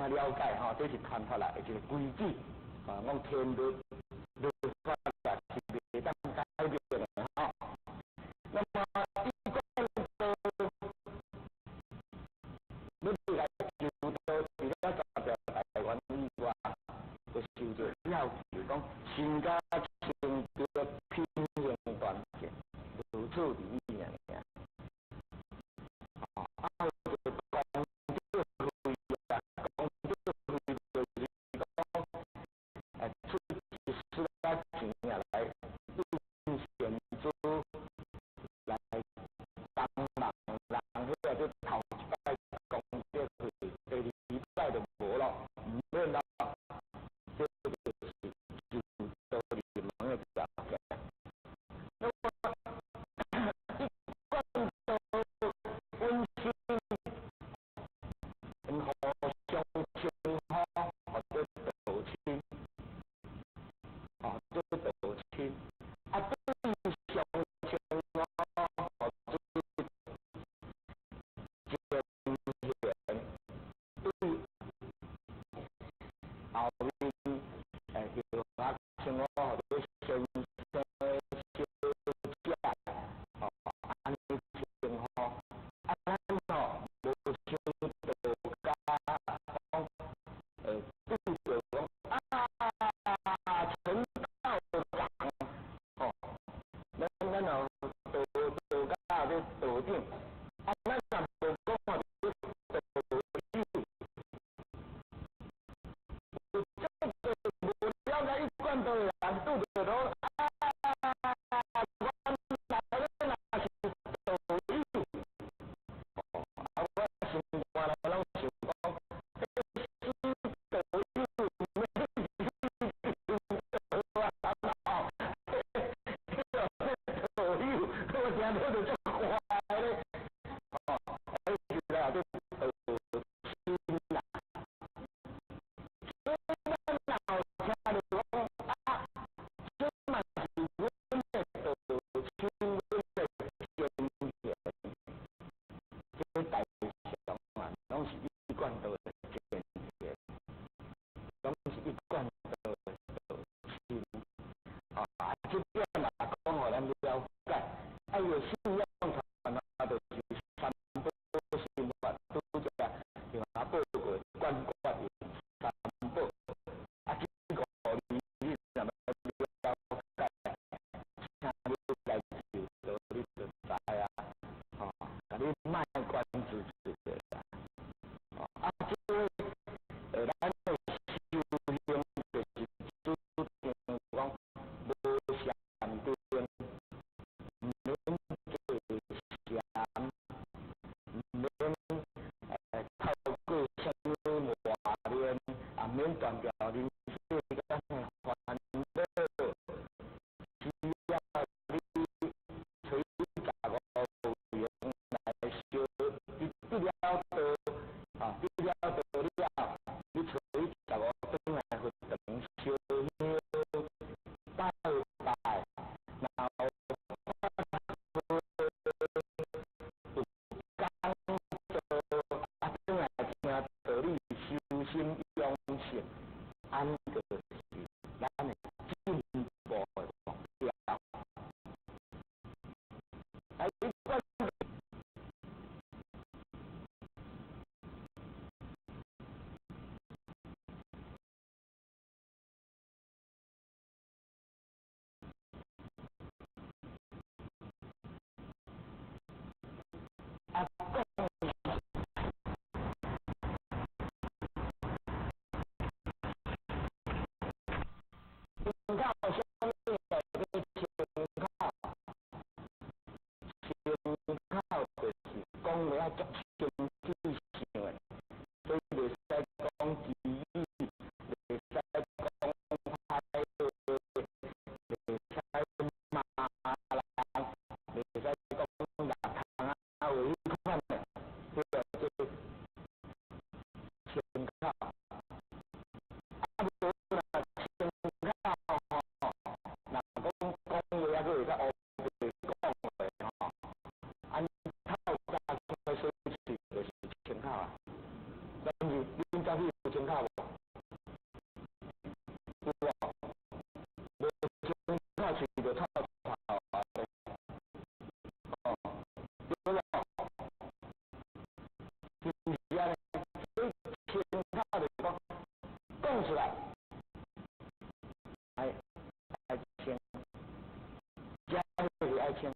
了解吼，這是傳出來的一個規矩，啊，講天律律法是袂當改變的吼。那麼一貫道欲來求道，除了十條大願以外，就受著要求講身家清白，品行端正，如此而已爾爾。啊，有一個功德費啊，功德費就是講，出一絲仔錢啊來印善資來幫忙人，彼個做頭一擺功德費，第二擺就無咯，毋免咯。這就是修道入門的條件。那麼一貫道本身互相稱呼，號做道親，號做道親。啊，對上稱呼號做前賢，對後面叫啊稱呼號做先生、小姐，吼，按呢稱呼。啊，咱吼無像道家講，對著講啊，陳道長，吼，咱若道家做道長，啊，咱若無講號做道友，有這個無了解一貫道的人，拄著講啊，原來你若是道友，啊，我心肝內攏想講，這死道友免啊，道友，我聽到就足快咧，哦，彼時咧做道親啦。所以咱若有聽著講啊，這嘛是阮的道親，阮的前賢，這大常啊，攏是一貫道的前賢，攏是一貫道的道親。啊，這點嘛講予咱了解。啊，伊的信仰傳啊，就是三寶心法，拄才另外報告觀覺用三寶。啊，這五字你若欲了解，請你來就道，你就知啊。吼，共你賣關子一下啦。啊，這個咱的修行就是主張講無禪定，毋免坐禪，毋免透過啥物磨練，也免斷掉人世間的煩惱，只要你揣十五行來修，你得了道，啊，得了道了，你揣十五轉來佛堂燒香拜拜，若有有講座，啊，轉來聽道理，修心養性，按呢就是咱的進步的目標。啊，一貫啊講。清口無？有無？無清口，喙就臭臭啊！哦，對無？是毋是按呢？所以清口就是講講出來，愛愛清，食就是愛清。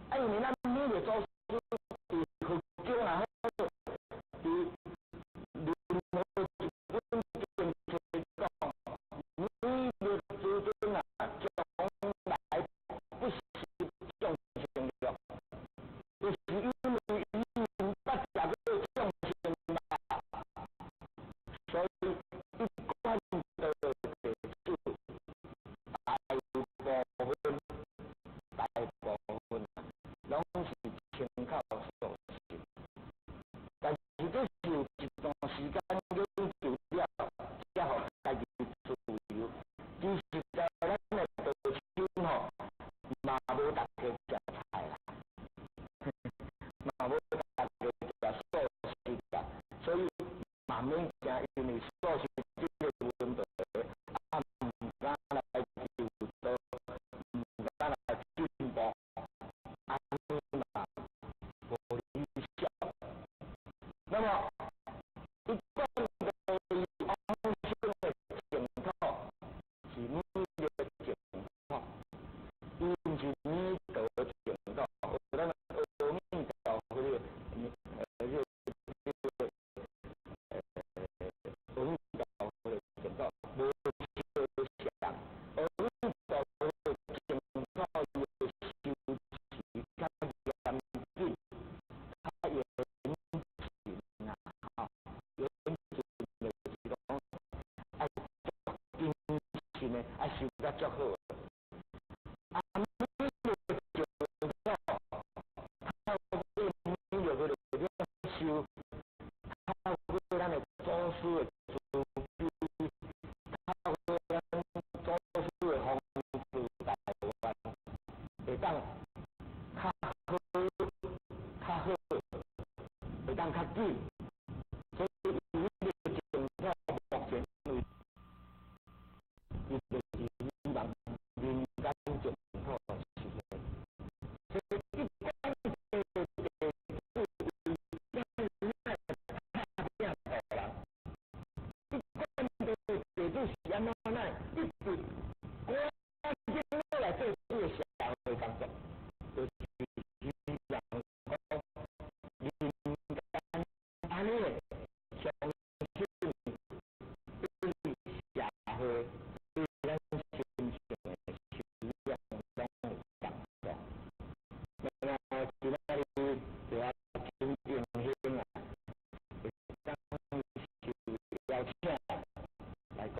啊，因為咱每個祖師佇佛經也好，佇任何一本經冊講，每個祖尊啊，從來不食眾生肉，就是因為伊毋捌食過眾生肉，所以一貫道的弟子大部分大部分攏是清口素食，但是這是有一段時間研究了，才予家己自由。其實在咱的道親吼，嘛無逐家食菜啦，嘛無逐家食素食啦，所以嘛免驚，因為素食這個問題，啊，毋敢來求道，毋敢來進步，按呢嘛無理想。那麼一貫道往生的淨土是彌勒淨土，伊毋是彌陀淨土，咱阿彌陀佛的，這個阿彌陀佛的淨土無相像，阿彌陀佛的淨土伊的修持較嚴謹，較嚴謹啊，吼，嚴謹就是講愛足謹慎的，愛修甲足好。啊，彌勒淨土，透過彌勒佛的修，透過咱的祖師的慈悲，透過咱祖師的弘誓大願，會當較好、較好，會當較緊。所以伊彼个淨土目前為，伊就是希望人間淨土實現。所以一貫道的弟子為啥愛拍拚度人？一貫道的弟子是按怎呢？一直趕緊欲來做這個社會工作，就是希望講人間按呢，相信對社會對咱心性的修養攏有幫助。那麼今仔日就要真榮幸啊，會當受邀請來講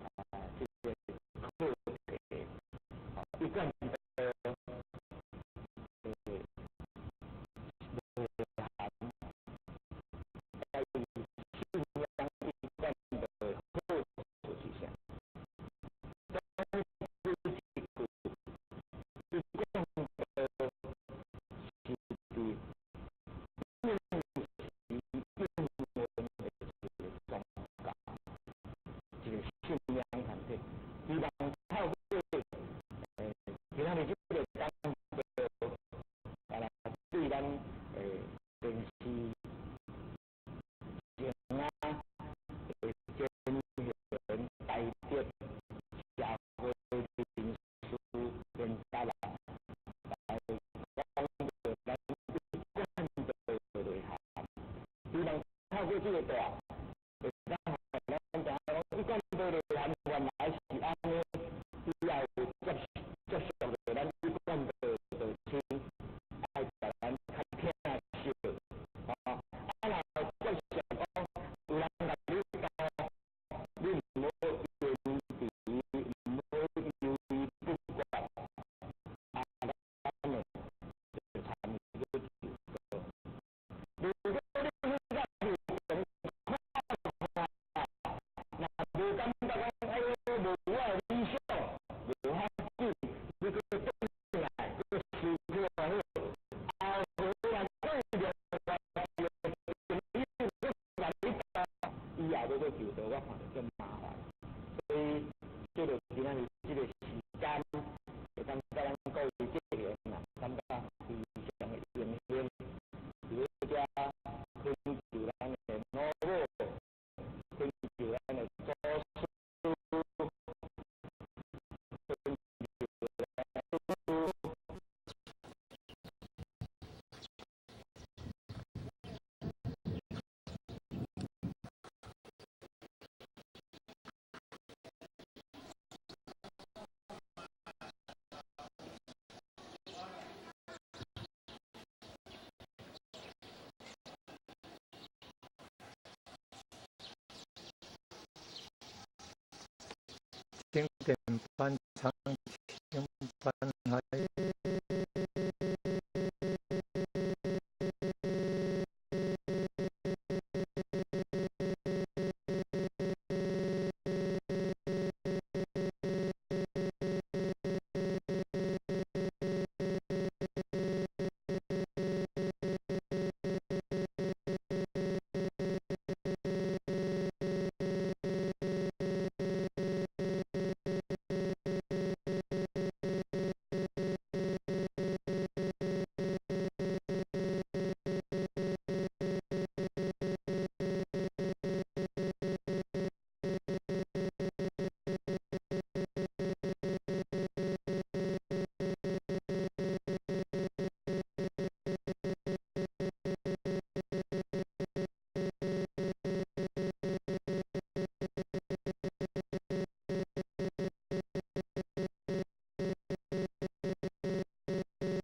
啊，這個課題，一貫道的內涵，在信仰一貫道的好處是啥？講幾一句，一貫道是佇應時應運的一個宗教，一個信仰團體，希望透過今仔日這個講座，來對咱電視前啊，前賢大德社會人士連達人來講著咱一貫道的內涵，希望透過這個帶，會當予咱知影講一貫道內涵原來是按呢，以後接續著咱一貫道道親，愛共咱較疼惜，吼，啊若接續講有人共你鬥，你毋好堅持，毋好猶豫不決，啊，咱呢就參與去求道。如果你彼個是從看欲閣求道，我看著足麻煩。所以，藉著今仔日這个時間，會當佮咱各位結緣啊，感覺非常的榮幸。佇咧遮懇求咱的老母，懇求咱的祖師，懇求咱的。青田班、長青班還。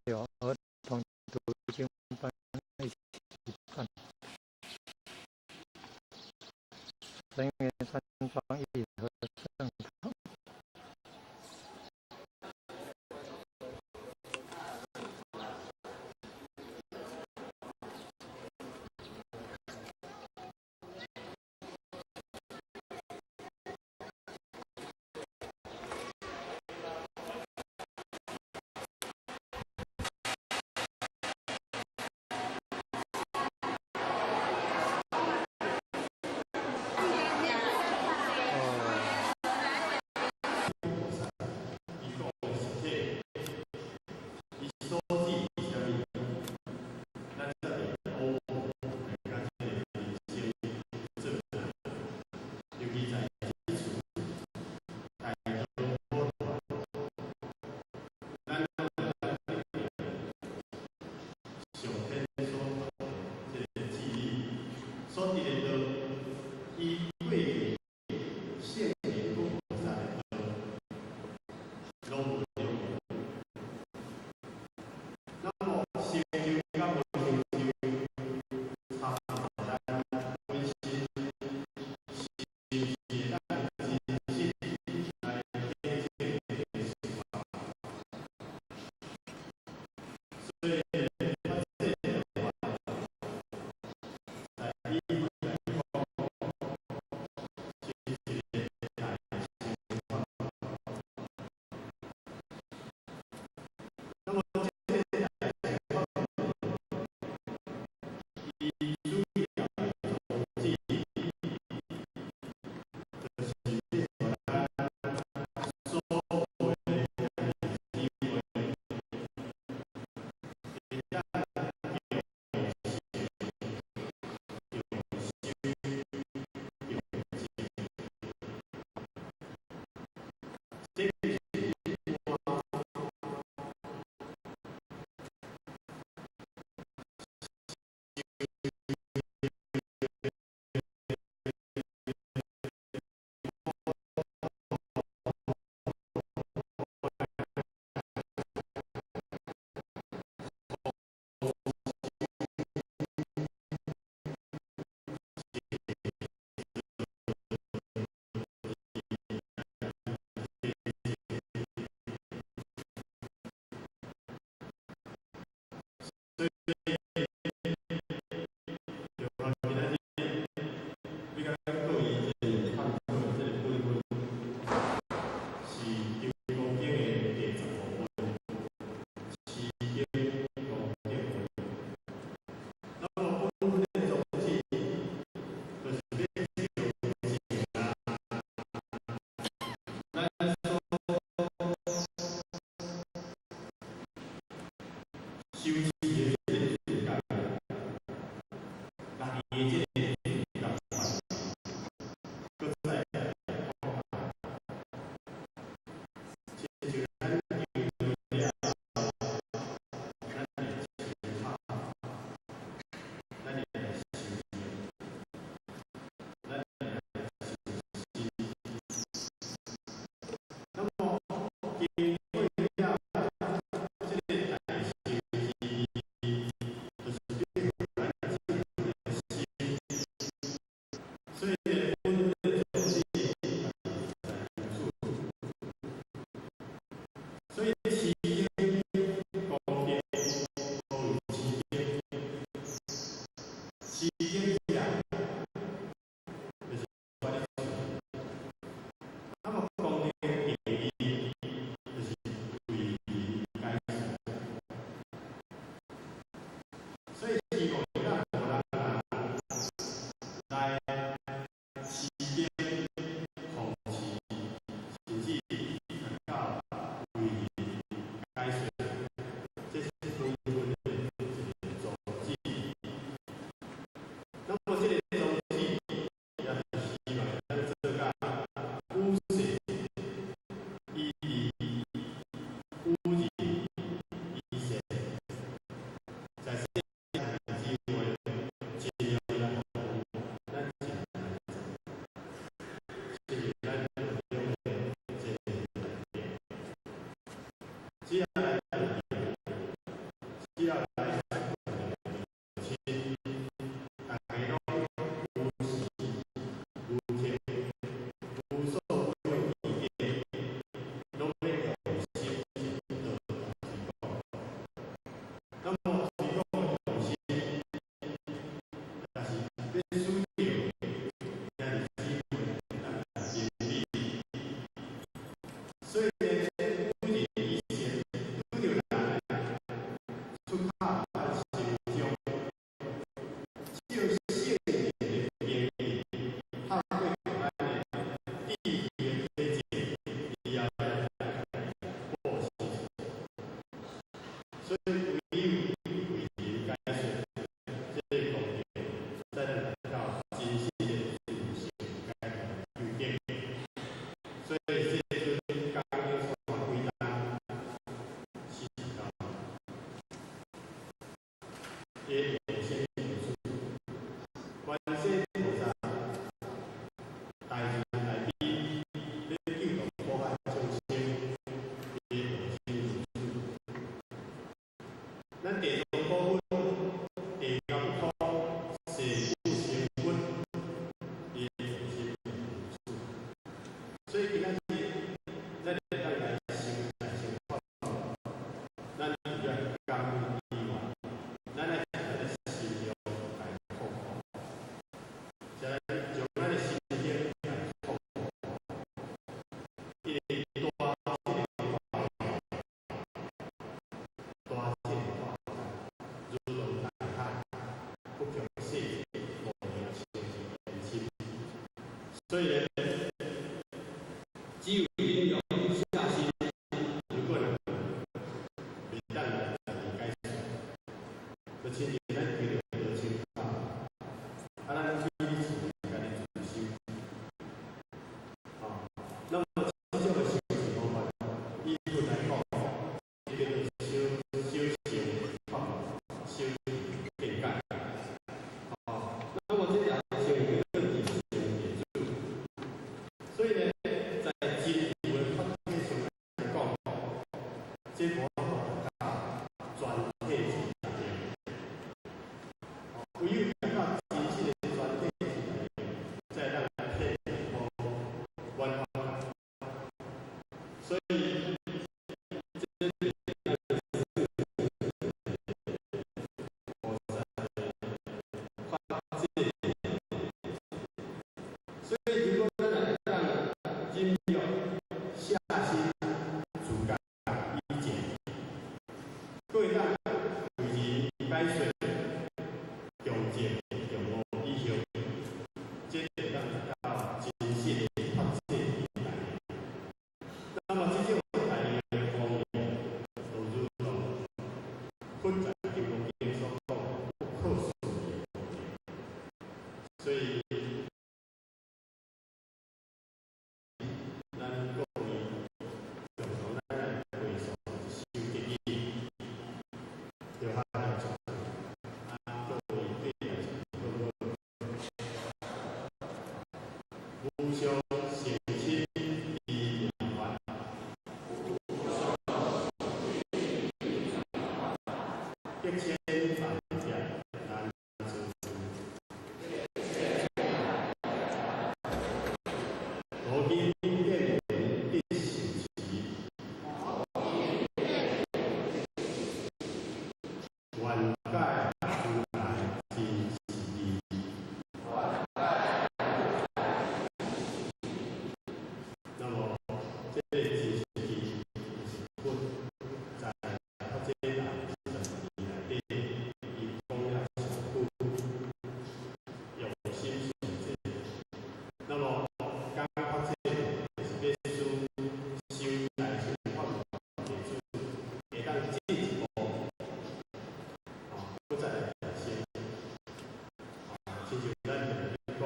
有兒童讀經班一起辦，神園山莊義和聖堂。只要來只要來親，大家攏無時無刻無所不用其極，攏欲用心道推廣。那麼推廣的用心，也是欲使著兄弟姊妹咱來明理。所以呢，古人以前拄著人出口咱心中，照聖人的經驗，透過咱的智慧的體證，以後來布施。所以唯有為人解說這個功德，才能達到真實的自性解脫究竟。所以世尊講了煞幾冬49，也往生佛處，觀世菩薩大慈大悲，欲救度苦海眾生，也往生佛處。咱地藏古佛、地藏通、誓不成佛，也往生佛處。所以今仔日，咱會當來修大乘法門，咱除了感恩以外，咱愛將咱的心量來擴大，將咱的心胸來擴大，因為大這个大，大這个大，如同大海，不窮細節，無量清淨緣深。所以呢，只有忍辱下心，如果人袂當來十二解說，就親像咱開著道場口，啊，咱去咧厝家己自修，啊，那麼這種的修持方法，以佛來講，叫做小小乘法門，小見解。啊，那麼這條稱叫做二乘弟子。所以呢，在真有的法體上來講，這無法度達到全體之大用。唯有達到真實的全體之大用，才會當體悟圓法界。所以，這是菩薩的法界。所以，如果咱來當忍辱下心自覺以前，閣會當為人解說重證重悟以後，這就當達到真實的法界之大用。那麼這種大用的功能，就如同佛在《金剛經》所講不可思議的功能。所以，咱各位共同咱來背誦一首偈語，就下來做，啊，各位對來做好。無上善親離念法，百千萬劫難遭遇。如今見聞得受持，願解如來真實義。那麼，這个真實義就是佛在法界大十二年內底，伊講了上久，用心上濟。那麼講法界就是欲使修大乘法門弟子會當進一步，啊，閣再來提升。啊，親像咱常咧講，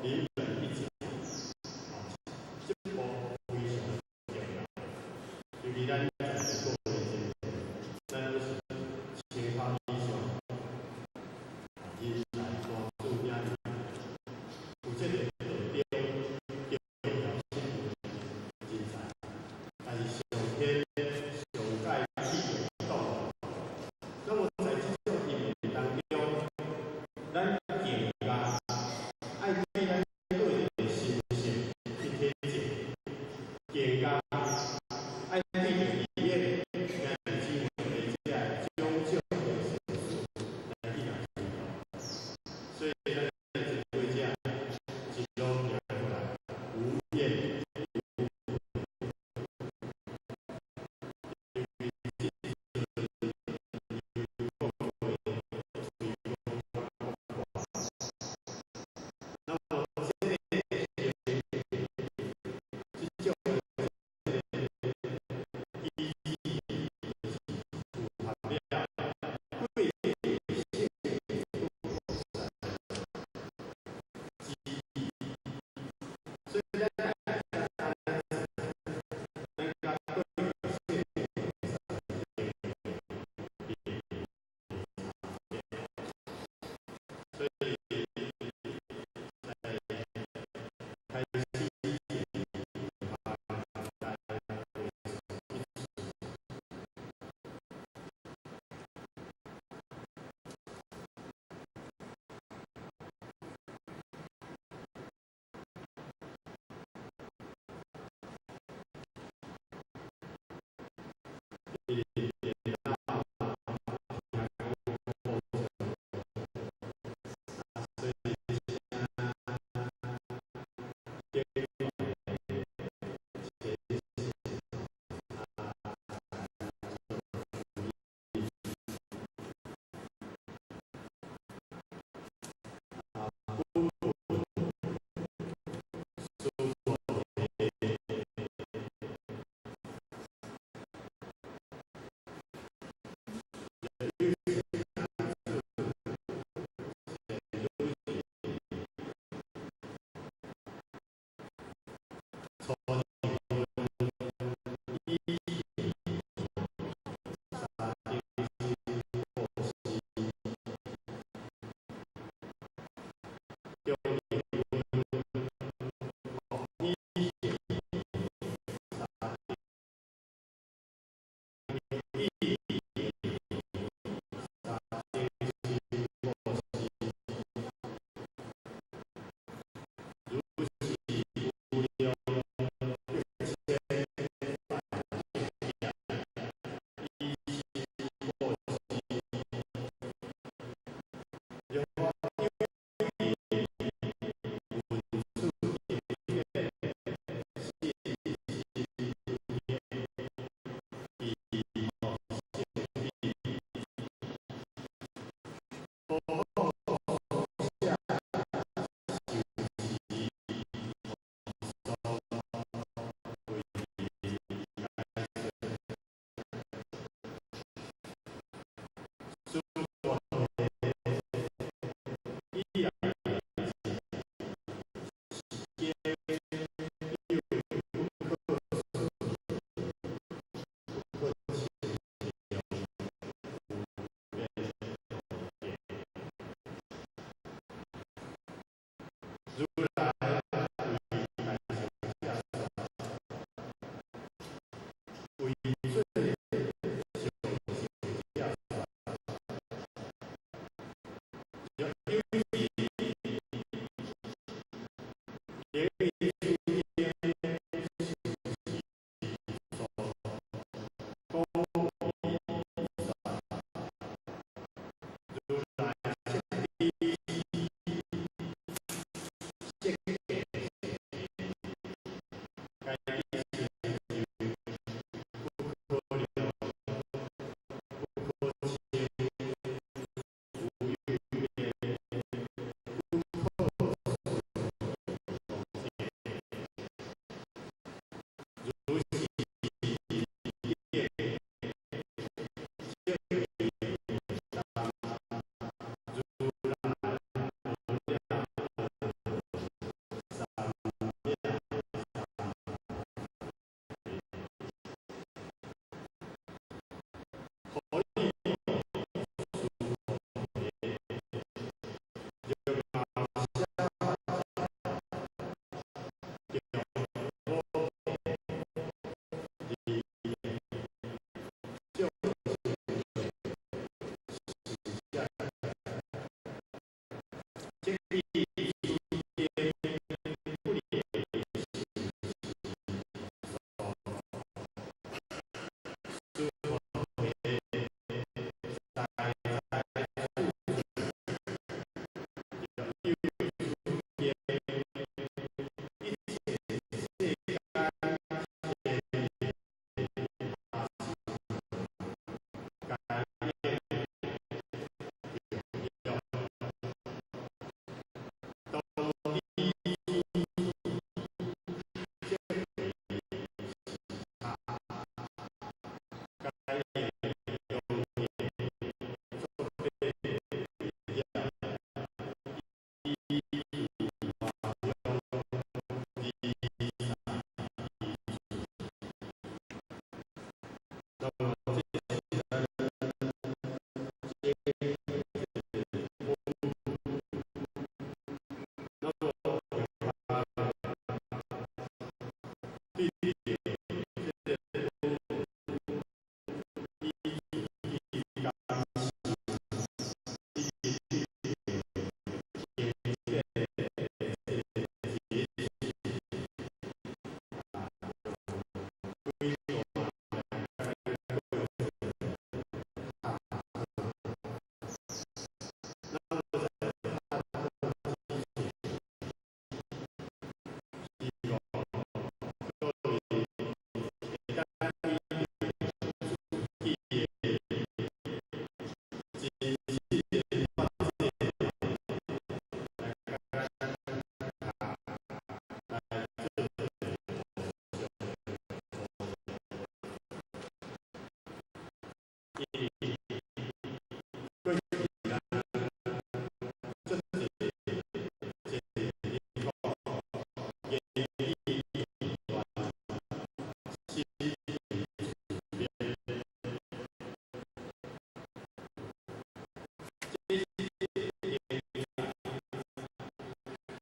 臨門一腳，啊，這步非常重要。尤其咱在座各位前輩，咱攏是千考以上，人才大主兄弟，有這个道德重要性的人才，但是上天上界更加愛對著彼個兄弟姊妹的這種種的事實來去共推動。所以咱的前輩者一路行過來，無怨無悔。因為這陣伊講話喙講較快，那麼這個這種的機制，就是符合了過去聖菩薩旨意，所以咱來咱佮過去聖菩薩並無差別，所以在開始前，來回一次。因為電腦聽講有故障，啊，所以請頂懸的前線啊來做處理。啊，本文書的有錢男子前女士，初二分以行三等身布施，中二分以行三等意三等身布施，如是無量百千萬億以身布施，若有聞此經典，信心不滅，莫勝比。何況舍受持誦為解說。此以來是經有不可思議、不可稱量、無邊無際。如來為大乘者說，為最上乘者說。若有時能於此經受持誦，廣為說，如來悉知悉見，該知成就不可量、不可稱、無有邊、不可思議功德。如是等，則為如來無量三藐三菩提。若捨中五二眾生是者，則彼此經不能受持誦。比賽醫治。那麼這是咱這個溫那麼對這個溫醫治感受，以及對天這個結局，幾段來甲咱做一個探討。那麼在探討之前，希望各位會當以自己的真實的發展來共咱來做一個互相的鼓勵。因為過去咱足濟前人講，言語斷，心靈自滅。這是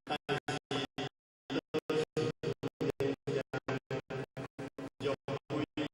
但是若非言語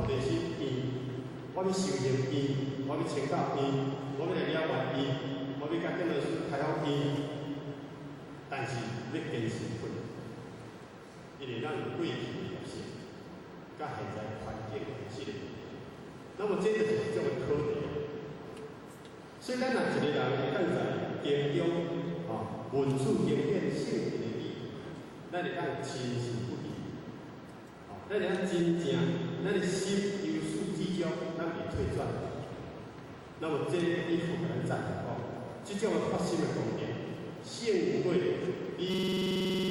菩提心愿，我欲修行愿，我欲成道愿，我欲來了願願，我欲共建老師開發願，但是欲堅持困難，因為咱有過去的習性，佮現在環境現實的問題，那麼這就是一種的課題。所以咱若一個人會當在經中，吼，聞處經典聖人的語，咱會當深信不疑，吼，咱會當真正，咱的心由始至終，咱袂退轉。那麼這伊佛共咱讚講，這種的發心的功德，勝過你。